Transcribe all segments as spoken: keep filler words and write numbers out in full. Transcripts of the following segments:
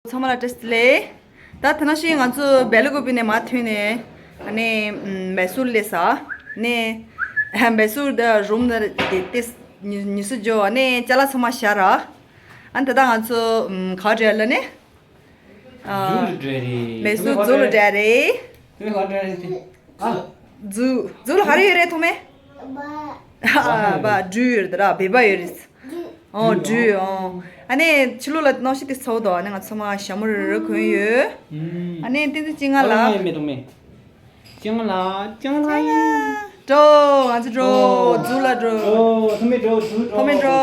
ཚང་མ་ལ་བཀྲ་ཤིས་བདེ་ལེགས། ད་དེ་ནང་བཞིན་ང་ཚོ་སྦེལ་ཀོབ་ནས་མར་ཐོན་ནས་ཨ་ནི་མེ་སུར་སླེབས་ས་ནས། མེ་སུར་ད་རུམ་ནང་དེ་ཏེ་ཉི་ཉི་ཤུ་འཇོག་ཨ་ནི་ཅ་ལག་ཚང་མ་བཞག་ར། ཨ་ནི་ད་ལྟ་ང་ཚོ་ཨམ་ག་བར་ལ་ནི་ཨ་ཛུ་ལ་འགྲོ་རེད། མེ་སུར་ཛུ་ལ་འགྲོ་རེད། དེ་ག་འགྲོ་རེད་དེ། ཨ། ཛུ་ཛུ་ལ་ག་རེ་ཡོད་རེད་ཐོག་མེད། ཨ་བ་འབྲུ་ཡོད་རེད་ད་ར་བེ་བ་ཡོད་རེད། ཨོ་འབྲུ་ཨོ། ཨ་ནི་ཕྱི་ལོགས་ལ་གནམ་གཤིས་དེ་ཚ་པོ་འདུག་ཨ་ནི་ང་ཚོ་མར་ཞྭ་མོ་རེ་རེ་གོན་ཡོད། ཨ་ནི་བསྟན་འཛིན་སྤྱན་སྔ་ལགས། ལྕང་ལ་ལྕང་ལ་ཡིན། འགྲོ། ང་ཚོ་འགྲོ། ཛུ་ལ་འགྲོ། འགྲོ། ཐུ་མི་འགྲོ། ཛུ་འགྲོ། ཐུ་མི་འགྲོ།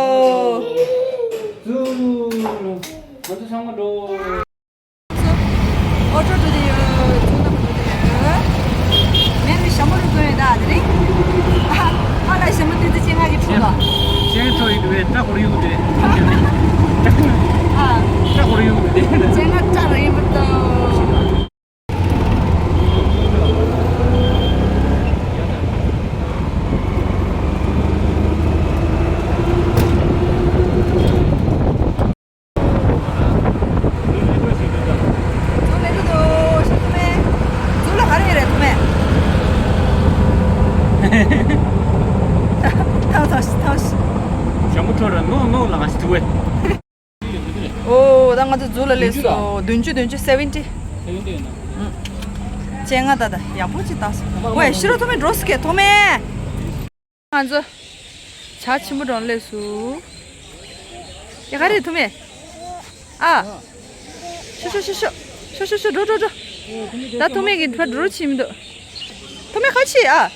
ཛུ། ང་ཚོ་ཚང་མ་འགྲོ། ཨོ་ཊོ་འགྲོ་དེ་ཡོད། ཛུ་ལ་འགྲོ་དེ་ཡོད། མེ་རུ་ཞྭ་མོ་རུ་གོན་ཡོད་ད་དེ་རིང་། ཨ་ཨ་ལ་ཞྭ་མོ་བསྟན་འཛིན་སྤྱན་སྔ་གི་འཁྲུངས་ལ། ཅན་ཐོ་ཡིན་དུ་བས་ཏྲ་ཧོར་ཡུག་དེ། ཨ་ཏྲ་ཧོར་ཡུག་དེ། སྤྱན་སྔ་ཏྲ་ར་ཡིན་པ་དང་། ཛུ་ལ་ག་རེ་རེད་ཐུ་མེ། ཐང་ཐང་ཤི་ཐང་ཤི། ཞྭ་མོ་ཁྲོ་ར་ནོ་ནོ་ལ་ང་ཤི་ཐུ་བེ། ཨོ་ད་ང་ཚོ་ཛུ་ལ་སླེབས་སོང་། བདུན་ཅུ་བདུན་ཅུ་སེ་ཝེན་ཊི། སེ་ཝེན་ཊི་ཡིན་ན། ཅན་སྔ་ད་ད་ཡག་པོ་ཅིག་བཏང་སོང་། ཝེ་ཤི་རོ་ཐུ་མེ་འགྲོ་སི་ཀེ་ཐུ་མེ། ང་ཚོ་བྱ་ཆེན་པོ་འགྲོ་སླེབས་སོང་། ཡ་ག་རེ་ཐུ་མེ། ཨ། ཤོ་ཤོ་ཤོ་ཤོ། ཤོ་ཤོ་ཤོ་འགྲོ་འགྲོ་འགྲོ། ད་ཐུ་མེ་གི་ཕ་འགྲོ་ཕྱིན་མི་འདུག་ཐུ་མེ་ཁ་ཕྱེ་ཨ།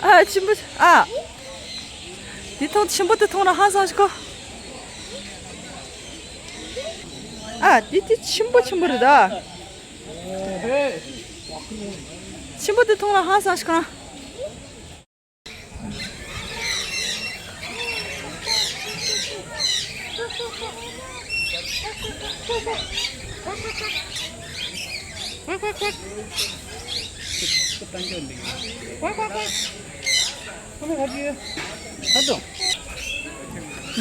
ཨ་ཆེན་པོ་ཨ། འདི་ཐོང་ཆེན་པོ་དེ་ཐོང་ན་ཧང་སང་ཞིག་གོ། ཨ་འདི་དེ་ཆེན་པོ་ཆེན་པོ་རེད་ད། ཆེན་པོ་དེ་ཐོང་ན་ཧང་སང་ཞིག་ག།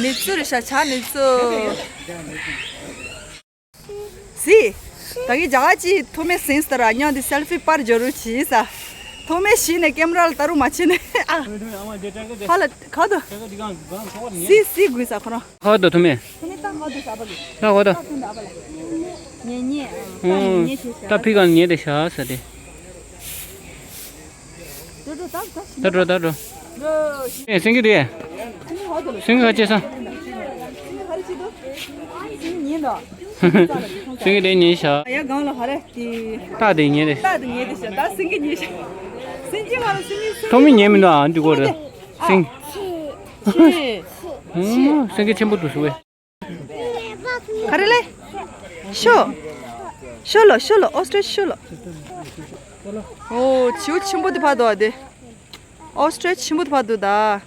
ནི་ཚུ་རེད་ཤག་བྱ་ནི་ཚུ། སི། ད་གིན་རྒྱ་གར་གྱི་ཐོག་མའི་སེམས་ལྟར་ཨ་ཉག་འདི་སེལ་ཕི་པར་འཇོག་རོགས་གྱིས་ས། ཐོག་མའི་གཞི་ནས་ཀེམ་ར་ལ་ལྟ་རོགས་མ་བྱེད་ནས་ཨ། ཧ་ལ་ཁ་དོ། སི་སི་དགོས་ས་ཁོ་རང་། ཁ་དོ་ཐོག་མའི། ཐོག་མའི་ད་ཁ་དོ་ས་བ་གི། ད་ཁ་དོ། ཉེ་ཉེ་ཨ། ཉེ་ཉེ་ཞེས་ས། ད་ཕི་གང་ཉེ་དེ་ཤ་ས་དེ། ད་འགྲོ་ད་འགྲོ། ཨེ་སེང་གེ་དེ། སེང་གེ་ག་ཅེ་ས། སེང་གེ་དེ་ཉེ་ཤ། ཡ་གང་ལ་ཧ་རེ་ཏི། ཏ་དེ་ཉེ་རེ། ཏ་དེ་ཉེ་དེ་ཤ་ད་སེང་གེ་ཉེ་ཤ། སེང་གེ་ང་ལ་སེང་གེ་སེང་གེ། ཐོག་མི་ཉེ་མི་འདུག་ཨ་འདི་གོ་རེ། སེང་། ཆེ། ཆེ། སེང་གེ་ཆེན་པོ་འདུག་ཟེར་བས། ག་རེ་ལེ། ཤོ། ཤོ་ལོ་ཤོ་ལོ་ཨོ་སི་ཊྲེཆ་ཤོ་ལོ། ཨོ་བྱིའུ་ཆེན་པོ་དེ་ཕར་འདུག་ཨ་དེ། ཨོ་སི་ཊྲེཆ་ཆེན་པོ་དེ་ཕར་འདུག་ད།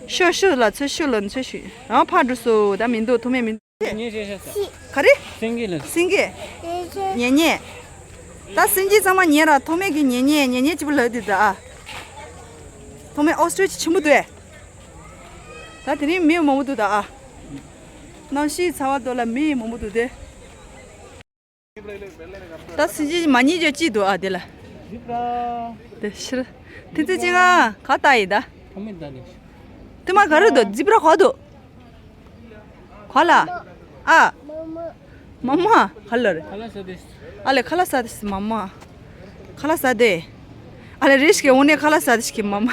ཤོ་ཤོ་ལ་ཚོ་ཤོ་ལོ་ཚོ་ཤོ། ཡང་ཕར་འགྲོ་སོ་ད་མི་འདུག་ཐུ་མེ་མི་འདུག་ག་རེ། སེང་གེ་ལ། སེང་གེ་ཉེ་ཉེ། ད་སེང་གེ་ཚང་མ་ཉེ་ར་ཐུ་མེ་གི་ཉེ་ཉེ་ཉེ་ཉེ་ཅི་པོ་ལ་དེ་ད་ཨ། ཐུ་མེ་ཨོ་སི་ཊྲེཆ་ཆེན་པོ་དེ། ད་དེ་རིང་མི་མང་པོ་འདུག་ད་ཨ། གནམ་གཤིས་ཚ་བ་འདུག་ལ་མི་མང་པོ་འདུག་དེ། ད་སྲིན་ཅན་མ་ཉེ་ཅོ་ཅི་འདུག་ཨ་དེ་ལ། དེ་ཕྱིར། དེ་ཚེ་ཅི་ང་ག་ལྟ་ཡི་ད། དེ་མ་ག་རེ་འདུག་ཛི་བྲ་ག་འདུག་ག་ལ། ཨ། མ་མ་ག་ལ་རེ། ཨ་ལེ་ཁ་ལག་ཟ་དེ་མ་མ། ཁ་ལག་ཟ་དེ། ཨ་ལེ་རེ་ཞིག་གི་འོ་ནས་ཁ་ལག་ཟ་དེ་ཞིག་གི་མ་མ།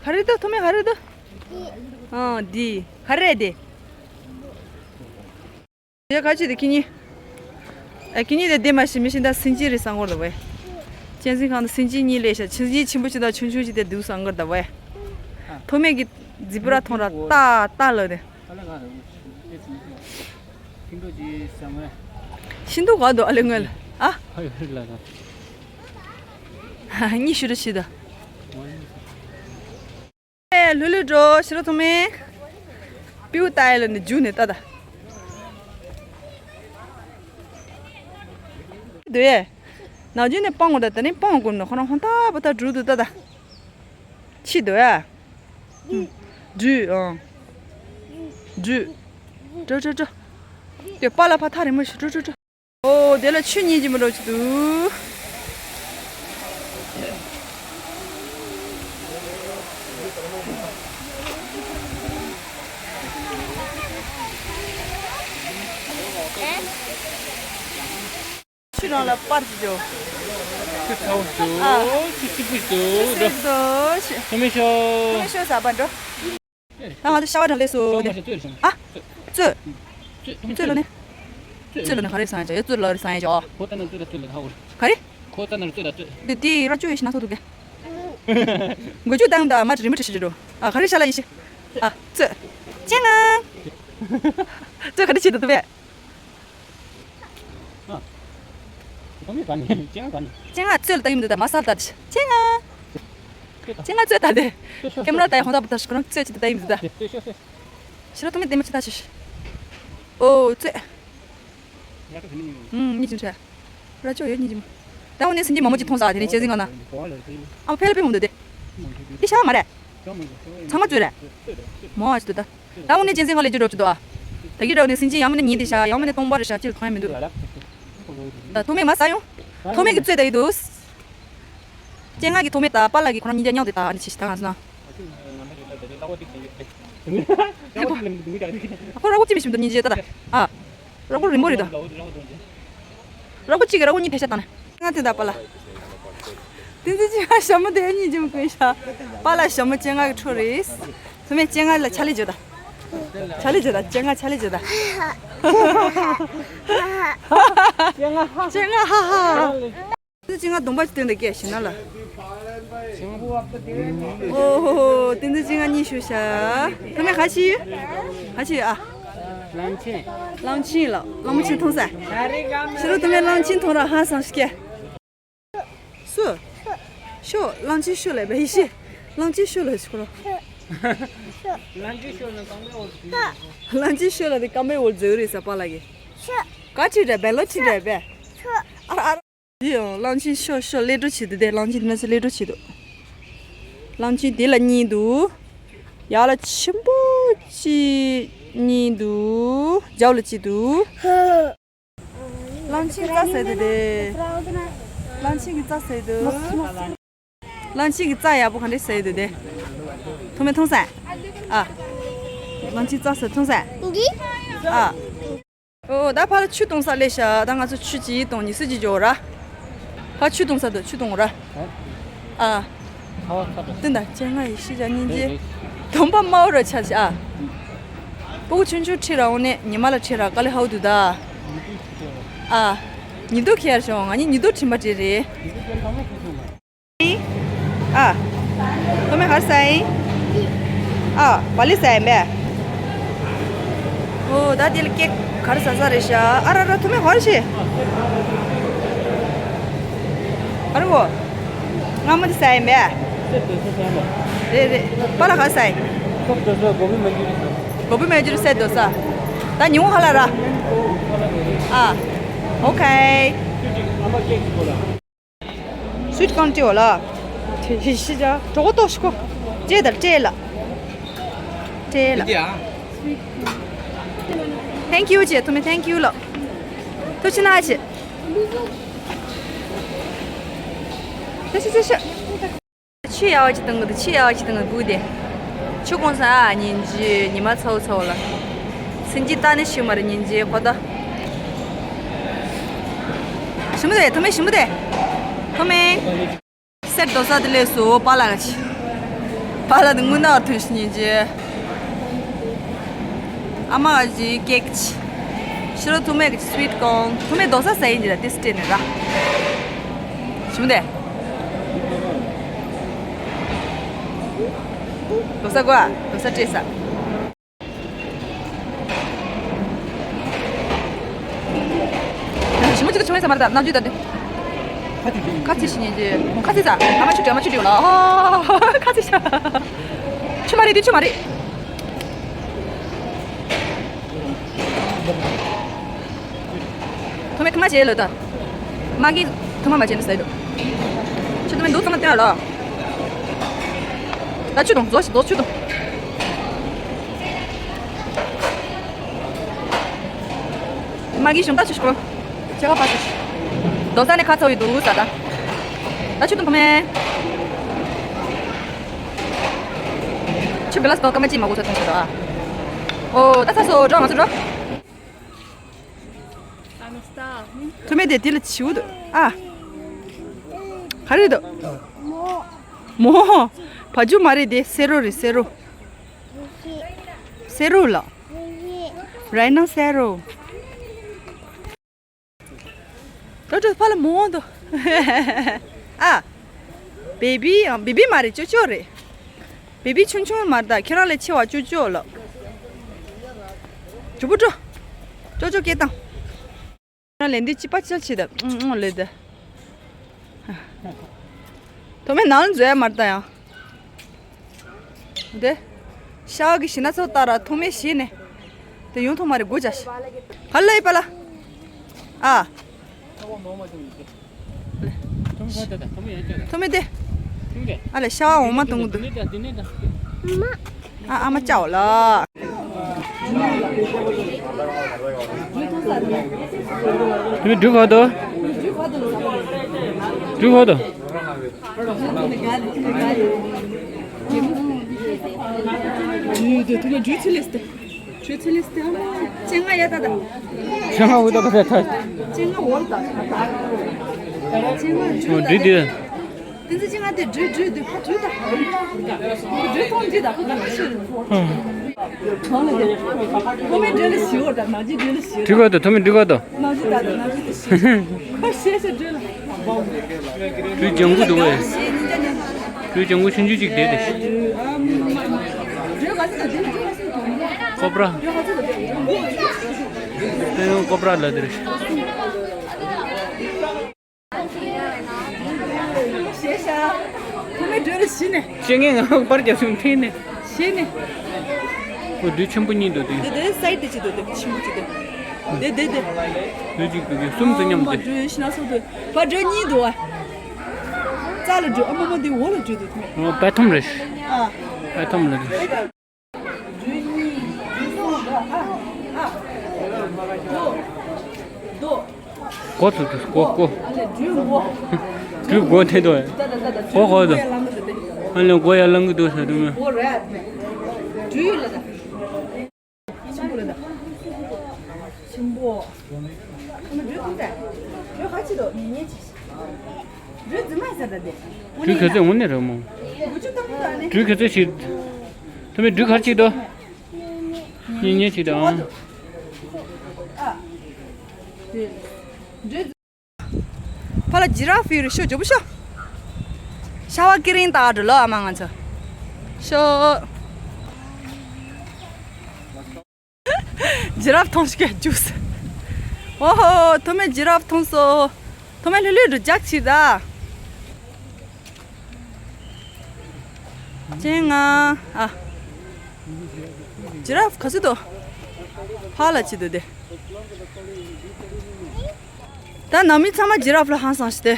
ག་རེ་འདུག་ཐོག་མའི་ག་རེ་འདུག་ཨ་འདི་ག་རེ་རེད་དེ། དེ་ག་ཅི་དེ་ཁྱི་གཉིས། ཨ་ཁྱི་གཉིས་དེ་དེ་མ་ཤི་མི་ཤི་ད་སེང་གེ་རེད་བསམ་གོ་ད་བས། གཅན་གཟན་ཁང་དུ་སེང་གེ་གཉིས་སླེབས་ཤག་སེང་གེ་ཆེན་པོ་ཅིག་དང་ཆུང་ཆུང་ཅིག་དེ་འདུག་བསམ་གོ་ད་བས། ཐོག་མའི་གི་ཛི་བྲ་མཐོང་ར་ཏག་ཏག་ལབ་དེ། ཤིང་ཏོག་ག་འདུག་ཨ་ལེ་སྔོན་ལ་ཨ། གཉིས་ཤུ་རེ་ཕྱི་ད། ལྷོད་ལྷོད་འགྲོ་ཕྱི་རུ་ཐོག་མའི། པིའུ་ཏའི་ལ་ནི་རྒྱུག་ནས་ལྟ་ད། འདོད་ཡས། ནང་རྒྱུན་ནས་སྤང་དགོས་ད། དེ་ནས་སྤང་དགོས་ན་ཁོ་རང་ཧོན་ཏ་པོ་ད་འགྲུལ་འདུག་ད་ད། ཕྱི་འདུག་ཡ། འགྲུལ་ཨང་། འགྲུལ། འགྲོ་འགྲོ་འགྲོ། དེ་པཱ་ལགས་ཕར་ཐག་རིང་མོ་ཞིག་འགྲོ་འགྲོ་འགྲོ། ཨོ་དེ་ལ་ཆུ་རྙིད་ཀྱི་མི་འགྲོ་ཆུ་འདུག་ཆུ་རང་ལ་པར་གྱི་འཇོག་ཆུ་ཚ་བོ་ཞིག་ཨ། ཆུ་སིབ་པོ་ཞིག་ཆུ་འགྲོ། སིབ་པོ་ཞིག་ཁྱོད་མི་ཤོག་ཁྱོད་མི་ཤོག་ཟ་བ་འགྲོ། ད་ང་ཚོ་ཤ་བ་དང་ལས་སུ་ཤ་བ་མ་ཤོག་བཙོས་རེད་ཤོག་ཨ། བཙོས། བཙོས་ལོ་ནི། བཙོས་ལོ་ནི་ག་རེ་སང་ཡ་ཅོ་ཡ་བཙོས་ལོ་རེ་སང་ཡ་ཅོ། ཁོ་ལྟ་ན་བཙོས་ལ་བཙོས་ལ་ཧ་གོ་ག་རེ། ཁོ་ལྟ་ན་བཙོས་ལ་བཙོས། འདི་དེ་ར་ཅོ་ཡ་ཤི་ན་ཐོ་ཐུག་གེ། མགོ་ཅུ་དང་ད་མ་རི་མོ་ཁྲི་ཤི་རོ། ཨ་ག་རེ་ཤ་ལ་ཡིན་ཤི། ཨ་བཙོས། ཅེ་ང་། བཙོས་ག་རེ་བྱེད་དུ་ཐུབ་པས། ཨ། ཁོ་མི་ག་ནས་ཅེ་ང་ག་ནས། ཅེ་ང་བཙོས་ལ་ད་ཡིན་འདུག་ད་མ་སར་ད་ཅེ་ང་། ཅེ་ང་བཙོས་ད་དེ། ཀེམ་ར་ད་ཡ་ཧོན་ད་པོ་ད་ཤི་ཁོ་རང་བཙོས་ཅི་ད་ཡིན་འདུག་ད། ཤི་ར་ཐུ་མི་དེ་མ་ཅི་ད་ཤི་ཤི། ཨོ་བཙོས། ཨུམ་གཉིས་ཅུང་ཆེ། ར་ཅོ་ཡོད་གཉིས་ཅུང་། ད་འོ་ནས་སིན་ཅི་མ་མོ་ཅི་མཐོང་ས་དེ་ནས་ཅེ་ཟིན་ག་ན། ཨ་ཕེ་ལ་པེ་མོ་འདུག་དེ། དེ་ཤ་མ་རེད། ཚང་མ་བཙོས་རེད། མོ་ཨ་ཅི་འདུག་ད། ད་འོ་ནས་ཅན་སེང་ག་ལས་ཅི་འགྲོ་ཅི་འདུག་ཨ། ད་གི་ར་འོ་ནས་སིན་ཅི་ཡང་མིན་ན་ཉིན་དེ་ཤ་ཡང་མིན་ན་སྟོང་པ་རེ་ཤ་ཅི་ལ་ཐོང་ཡ་མི་འདུག་ད་ཐོ་མེ་མ་ཟ་ཡོང་། ཐོ་མེ་གི་བཙོས་ད་ཡི་འདུག་ཅན་ང་གི་ཐོ་མེ་ད་པཱ་ལགས་ཀྱི་ཁོ་རང་ཉིན་རྒྱ་ཉག་དེ་ད་ཨ་ནི་ཆི་ཤི་ད་གང་སོང་ན། ཁོ་ར་བོ་ཅི་མི་ཤི་མི་འདུག་ཉིན་རྒྱ་ད་ད། ཨ། ར་བོ་རིང་པོ་རེད་ད། ར་བོ་གཅིག་གི་ར་བོ་གཉིས་ཕེ་ཤ་བཏང་ནས། ང་དེ་ད་པཱ་ལགས། དེ་ཚོ་ཅི་ང་ཞྭ་མོ་དེ་གཉིས་ཅུང་ཀུན་ཤ། པཱ་ལགས་ཞྭ་མོ་སྤྱན་སྔ་གི་ཁྲོ་རེད། ཚོ་མས་སྤྱན་སྔ་ལ་ཆ་ལེ་བརྗོད་ད། ཆ་ལེ་བརྗོད་ད་སྤྱན་སྔ་ཆ་ལེ་བརྗོད་ད། སྤྱན་སྔ་ཧ་ཧ། དེ་ཚོ་ཅི་ང་གདོང་པ་ཅི་སྟོན་ད་སྐད་ཞེ་ན་ལ། ཨོ་ཧོ་ཧོ་དེ་ཚོ་ཅི་ང་གཉིས་ཞུ་ཤ། ཚོ་མས་ག་ཅི་ཡོད། ག་ཅི་ཡོད་ཨ། གླང་ཆེན། གླང་ཆེན་ལ་གླང་མོ་ཆེན་མཐོང་ས། ཕྱི་རུ་དུ་མའི་གླང་ཆེན་མཐོང་ར་ཧང་སང་ཤི་ཀྱ། སུ། ཤོ། གླང་ཆེན་ཤོ་ལས་པའི་ཡེ་ཤེས། གླང་ཆེན་ཤོ་ལ་ཤི་ཁོ་རང་། གླང་ཆེན་ཤོ་ལ་དེ་སྐམ་པའི་འོག་འཛུལ་རེད་ཟ་པ་ལ་གི། ག་ཁྲིད་རེད་པས་ལོ་ཁྲིད་རེད་པས། ཨ་ཨ། འདི་ཡང་གླང་ཆེན་ཤོ་ཤོ་ཀླད་འགྲོ་བྱེད་དུ་དེ་གླང་ཆེན་དེ་ན་ཚོ་ཀླད་འགྲོ་བྱེད་དུ། གླང་ཆེན་དེ་ལ་གཉིས་འདུག་ཡག་ལ་ཆེན་པོ་གཅིག་གཉིས་འདུག་རྒྱབ་ལ་གཅིག་འདུག་གླང་ཆེན་རྩྭ་ཟ་དེ་དེ། གླང་ཆེན་གྱི་རྩྭ་ཟ་དེ། གླང་ཆེན་གྱི་རྩྭ་ཡག་པོ་ག་འདྲས་ཟ་དེ་དེ། མཐོང་མེད་མཐོང་ས། ཨ། གླང་ཆེན་རྩྭ་ཟ་མཐོང་ས། ཨ། ཨོ་ད་ཕར་ཆུ་གཏོང་ས་ལས་ཤ་ད་ང་ཚོ་ཆུ་ཅི་གཏོང་ཉི་སི་ཅི་འཇོག་ར། ཕར་ཆུ་གཏོང་ས་དུ་ཆུ་གཏོང་ར། ཨ། ཁ་བ་ཚ་དྲགས། ཏུན་ད་ཅན་ང་ཡི་ཤི་ཅ་སྙིང་རྗེ། དོམ་པ་དམའ་བོ་ར་ཆ་ཅི་ཨ། སྤུ་གུ་ཆུང་ཆུང་ཁྲིད་ར་འོང་ནས་ཉི་མ་ལ་ཁྲིད་ར་དཀའ་ལས་ཧའུ་དུ་ད། ཨ། ཉི་གདུགས་ཁྱེར་ཤོག་ང་གཉིས་ཉི་གདུགས་ཁྲིད་མ་ཁྲིད་རེད། ཨ། ཁོ་མོས་ག་རེ་ཟ་ཡིན། ཨ། བ་ལི་ཟ་ཡིན་པས། ཨོ་ད་དེ་ལ་ཀེག་ག་རེ་ཟ་ས་རེད་ཤག་ཨ་ར་ར་ཁོ་མོས་ག་རེ་བྱེད། ག་རེ་གོ། མངར་མོ་དེ་ཟ་ཡིན་པས། རེད་རེད། པཱ་ལགས་ག་རེ་ཟ་ཡིན། གོ་བི་མན་ཇུ་རི་ཟ། གོ་བི་མན་ཇུ་རི་སེ་དོ་ས། ད་ཉི་ཧོང་ཧ་ལ་ར། ཨ། ཨོ་ཁེ། སུའིཊ་ཀོརན་སྤྲད་འོ་ལ། དེ་ཤི་ཤི་ཅ། གྲོགས་པོ་ཏོ་ཤི་ཁོ། སྤྲད་དར་སྤྲད་ལ། སྤྲད་ལ། འདི་ཨ། Thank you ཅེས་ཐུ་མི་thank you ལ། ཐུ་ཆི་ན་ཅེ། ཤི་ཤི་ཤི་ཤི། ཆུ་ཡག་པ་ཅིག་བཏང་གི་འདུག་ཆུ་ཡག་པ་ཅིག་བཏང་གི་འདུག་དེ། ཆུ་གོང་ས་ཨ་ཉིན་གྱི་ཉི་མ་ཚ་བོ་ཚ་བོ་ལ། སིན་ཅི་ལྟ་ནི་ཤི་མ་རེད་ཉིན་གྱི་ཁོ་ད། ཞིམ་པོ་དེ་ཐོ་མེ་ཞིམ་པོ་དེ། ཐོ་མེ། སེར་རྡོ་ས་དེ་ལས་སུ་པཱ་ལགས་ཀྱི། པཱ་ལགས་དེ་དངུལ་ནག་ཐོན་ཤི་ཉིན་གྱི། ཨ་མ་གི་ཀེག་ཅིག་ཕྱི་ལོ་ཐུ་མེ་གི་སུའིཊ་ཀོརན། ཐུ་མེ་རྡོ་ས་ཟ་ཡིན་གྱི་ད་ཏིས་སྤྲད་ནས་ར། ཞིམ་དེ། རྡོ་ས་གོ་ཨ། རྡོ་ས་སྤྲད་ས། ཞིམ་པོ་ཅིག་ཏུ་བྱུང་བས་ས་མ་རེད་ད་ནམ་རྒྱུན་ད་དེ། ཁ་ཚིག་ཞིག་ཉན་གྱི། ཁ་ཚིག་ས། ཨ་མ་ཆུ་དྲི་ཨ་མ་ཆུ་དྲི་ཡོང་ལ། ཁ་ཚིག་ཤ། ཆུ་མ་རེད་དེ་ཆུ་མ་རེད། ཐོ་མེ་ཁ་མ་བྱེད་ལོ་ད། མ་གི། ཐུག་མ་མ་བྱས་ན་ཟེར་འདུག་ཆུ་དུ་མི་འདུག་ཚང་མ་བསྟན་ལ། ད་ཆུ་དང་རྫོགས་ཤིག་རྫོགས་ཆུ་དང་། མ་གི་གཞུང་ད་ཆུ་ཤོག་ཆེ་བ་པ་ཆུ་ཤོག་རྡོ་ས་ནས་ཁ་ཚ་བའི་འདུག་ས་ད། ད་ཆུ་དང་ཐུག་མེ། ཆུ་བི་ལ་སི་ཀོ་ཀ་མ་ཅི་མ་གོ་ས་ཐོང་ཆུ་ད། ཨོ་ད་ཚ་སོ་འགྲོ་ང་ཚོ་འགྲོ། ཐུ་མེ་དེ་དེ་ལ་བྱིའུ་འདུག་ཨ། ག་རེ་འདུག་མོ། བ་ཕྱུགས་མ་རེད་དེ་སེ་རོ་རེད་སེ་རོ། སེ་རོ་ལ། རའི་ནོ་སེ་རོ། ཏོ་ཏོ་ཕ་ལ་མོ་འདུག་ཨ། བེ་བི་ཨ་བེ་བི་མ་རེད་ཅོ་ཅོ་རེད། བེ་བི་ཆུང་ཆུང་མ་རེད་ད་ཁྱེད་རང་ལས་ཆེ་བ་ཅོ་ཅོ་ལ། ཇུ་བུ་ཏོ། ཅོ་ཅོ་སྐད་བཏང་། ཁྱེད་རང་ལས་འདི་ཅི་པ་ཅལ་ཆེ་ད་ཨུང་ཨུང་ལས་ད། ཐོག་མའི་ནང་འཛུལ་ཡ་མ་རེད་ད་ཡང་། དེ། ཤ་གི་ཤི་ན་ཚོ་ལྟ་ར་ཐོག་མའི་ཤི་ནས། དེ་ཡོང་ཐོག་མ་རེད་སྒོ་བྱ་ཤི། ག་ལ་ཡི་པ་ལ། ཨ། ཐོག་མའི་དེ། ཨ་ལས་ཤ་འོ་མ་གཏོང་གི་འདུག་ཨ་ཨ་མ་ཅའོ་ལ། དེ་འགྲུལ་ག་དོ། འགྲུལ་ག་དོ། འགྲུལ་དེ་ཐུག་ལ་འགྲུལ་ཚུལ་ལས་ཏེ། འགྲུལ་ཚུལ་ལས་ཏེ་ཨ་མ། ཅན་ང་ཡ་ད་ད། ཅན་ང་འུ་ད་ད་ད། ཅན་ང་འོ་ད། ཅན་ང་འགྲུལ་ད། འགྲུལ་དེ། དེ་ཚོ་ཅི་ང་དེ་འགྲུལ་འགྲུལ་དེ་ཕ་འགྲུལ་ད། འགྲུལ་ཐོང་འགྲུལ་ད་ཁོ་ག་ལ་ཤི་རུ། ཐོང་ལ་དེ། ཁོ་མི་འགྲུལ་ལ་ཤི་འོ་ད་ནག་ཅི་འགྲུལ་ལ་ཤི། འགྲུལ་ག་དོ་ཐོ་མི་འགྲུལ་ག་དོ། ནག་ཅི་ད་ད་ནག་ཅི་དེ་ཤི། ཁོ་ཤེས་ཤེས་འགྲུལ་ལ། འགྲུལ་ལྗང་གུ་འདུག་བས། ཤེས་ནི་ད་ནི། འགྲུལ་ལྗང་གུ་ཆུང་ཆུང་ཅིག་བསྡད་དེ། འགྲུལ་ག་ཚོད་ད་འགྲུལ་འགྲུལ་ག་ཚོད་ད། ཀོབ་ར། འགྲུལ་ག་ཚོད་ད་འགྲུལ། དེ་ཡང་ཀོབ་ར་ལ་དེ་རེད། ཤེས་ཤ། ཁོ་མི་འགྲོ་རེ་ཤི་ནས། ཤེས་ངེས་ང་པར་རྒྱབ་བྱུང་འཐེན་ནས། ཤེས་ནས། ཁོ་བདུད་ཆེན་པོ་གཉིས་འདུག་དེ། དེ་དེ་སའི་དེ་ཅི་འདུག་དེ་ཆེན་པོ་ཅི་འདུག་དེ་དེ་དེ། བདུད་ཅིག་འདུག་གི་གསུམ་དུ་མཉམ་དུ། བགྲོ་ཤི་ན་སོ་དུ། བགྲོ་གཉིས་འདུག་ཨ། རྩ་ལ་འགྲོ་ཨ་མ་མ་དེ་འོ་ལ་འགྲོ་འདུག་དེ། ཨོ་པད་ཐོམ་རེད། ཨ། པད་ཐོམ་ལ་འགྲོ། འགྲུལ་གཉིས། འགྲུལ་གསུམ་འགྲོ། ཨ། ཨ། རྡོ། རྡོ། སྒོ་ཚུགས་འདུག་སྒོ་སྒོ། ཨ་ལས་འགྲུལ་མགོ། འགྲུལ་མགོ་དེ་དོ། ད་ད་ད་ད། སྒོ་སྒོ་དོ། ཨ་ལས་སྒོ་ཡར་ལངས་ཀྱི་འདུག་ཟེར་འདུག་མོད། སྒོ་རེད། འགྲུལ་ལ་ད། ཆེན་པོ་ལ་ད། ཆེན་པོ། ཨ་མ་འགྲུལ་ཐུབ་ད། འགྲུལ་ག་ཅི་དོ་ཉེ་ཉེ་ཅིག་འགྲུལ་རྫི་མ་ཟེར་ད་དེ། འགྲུལ་ག་ཚོད་འོང་ནས་རེད་མོ། འགྲུལ་ག་ཚོད་ཞིག་ཐོ་མི་འགྲུལ་ག་ཅིག་དོ། གཉིས་གཉིས་ཅིག་དང་། ཕ་ལ་ཇི་ར་ཕི་རུ་ཤོ་ཇོ་བུ་ཤོ། ཤ་བ་ཀི་རིང་ཏག་འགྲོ་ལོ་ཨ་མ་ང་ཚོ། ཤོ། ཇི་ར་ཕི་མཐོང་ཤི་ག་ཇུས། ཨོ་ཧོ་ཐོ་མེ་ཇི་ར་ཕི་མཐོང་སོ། ཐོ་མེ་ལྷོད་ལྷོད་འགྲོ་ཇག་ཕྱིར་ད། ཅན་ང་ཨ། ཇི་ར་ཕི་ག་ཚོད་དོ། ཕ་ལ་ཅི་དོ་དེ། ད་ནང་མི་ཚང་མ་ཇི་ར་ཕི་ལ་ཧང་སང་ཤི་དེ།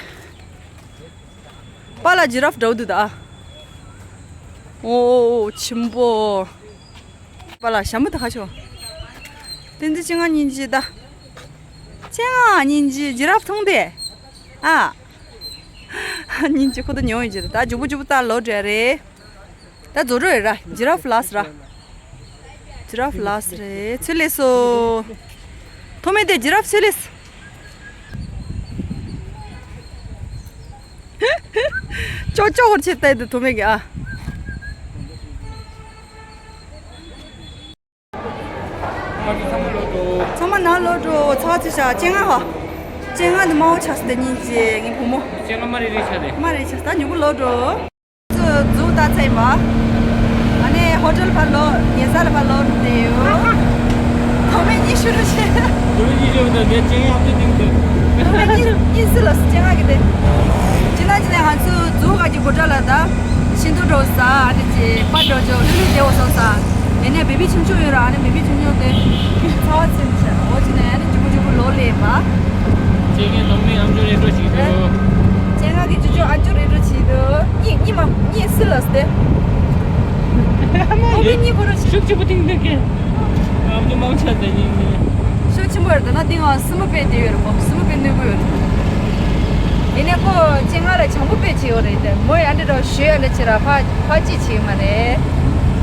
པ་ལ་ཇི་ར་ཕི་འདྲ་བོ་འདུག་ད་ཨ། ཨོ་ཆེན་པོ། པ་ལ་ཞྭ་མོ་དེ་ཁ་ཤོ། དེ་འདི་ཅི་ང་སྙིང་རྗེ་ད། ཅི་ང་སྙིང་རྗེ་ཇི་ར་ཕི་མཐོང་དེ། ཨ། སྙིང་རྗེ་ཁོ་ད་ཉོ་ཡིན་ཅི་ད་ཇུ་བུ་ཇུ་བུ་ད་ལོ་འདྲ་རེད། ད་རྫོ་རོ་རེད་ར་ཇི་ར་ཕི་ལ་སི་ར། ཇི་ར་ཕི་ལ་སི་རེད་ཚུལ་ལས་སོ། ཐོ་མེ་དེ་ཇི་ར་ཕི་ཚུལ་ལས་སི། ཅོ་ཅོ་བོར་ཆེ་ཏའི་དུ་ཐོ་མེ་གི་ཨ། ཚང་མ་ནང་ལོག་འགྲོ་ཚ་ཚི་ཤ་ཅེ་ང་ཧ། ཅེ་ང་ནི་མ་འོ་ཆགས་སི་ད་སྙིང་རྗེ་ངའི་བུ་མོ། ཅེ་ང་མ་རེ་རེ་ཆགས་དེ། མ་རེ་ཆགས་ད་ཉུ་གུ་ལོག་འགྲོ། ཚུ་ཛུ་ད་ཚེ་མ། ཨ་ནེ་ཧོ་ཊེལ་ཕར་ལོ་ཉེ་ས་ལ་ཕར་ལོ་དེ་ཡོ། ཐོ་མེ་གཉིས་ཤུ་རུ་ཤེ། ཐོ་མེ་གཉིས་ཤུ་རུ་ད་དེ་ཅེ་ང་ཨ་ཏི་ཏིང་དེ། ཐོ་མེ་གཉིས་གཉིས་སི་ལོ་སི་ཅེ་ང་གི་དེ། ཅི་ན་ཅི་ན་ང་ཚུ་ཛུ་ག་གི་ཧོ་ཊེལ་ལ་ད། ཤིན་ཏུ་འགྲོ་ས་ཨ་ནེ་ཅེ་པ་འགྲོ་ཅོ་ལུ་ལུ་དེ་འོ་སོང་ས། ཨ་ནེ་བེ་བི་ཆུང་ཆུང་ཡོད་ར་ཨ་ནེ་བེ་བི་ཆུང་ཆུང་དེ། ཚ་བ་ཚེ་མི་ཤ་འོ་ཅི་ན་ཨ་ནེ་ཇུ་གུ་ཇུ་གུ་ལོ་ལེ་པ། ངས་གདོང་མའི་ཨམ་ཅོག་རེ་ཏྲོ་ཞིག་འདུག་ཅེ་ང་གི་ཅུ་ཅུ་ཨ་ཅོ་རེ་ཏྲོ་ཞིག་འདུག་གཉིས་གཉིས་མ་གཉིས་སུ་ལ་སྟེ། ཨོ་མི་གཉིས་ཁོ་ར་ཞིག་ཤུགས་ཆེ་པོ་ཐིང་འདུག་གི་ཨམ་ཅོག་མང་ཆེ་དེ་ཡིན་གི་ཤུགས་ཆེན་པོ་རེད་ན་དེ་ང་སྲིན་མོ་དཔེ་དེ་ཡོད་རེད་པ། སྲིན་མོ་དཔེ་ནུས་པོ་ཡོད་རེད། ཡིན་ནའི་ཁོ་ཅེ་ང་ལ་བྱང་བུ་དཔེ་ཆེ་ཡོད་རེད་དེ། མོས་ཨ་འདྲ་རོ་ཞོས་ཨ་འདྲ་ཆེ་ར་ཕ་ཕ་ཅི་ཆེ་མ་རེད།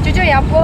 ཅུ་ཅུ་ཡག་པོ།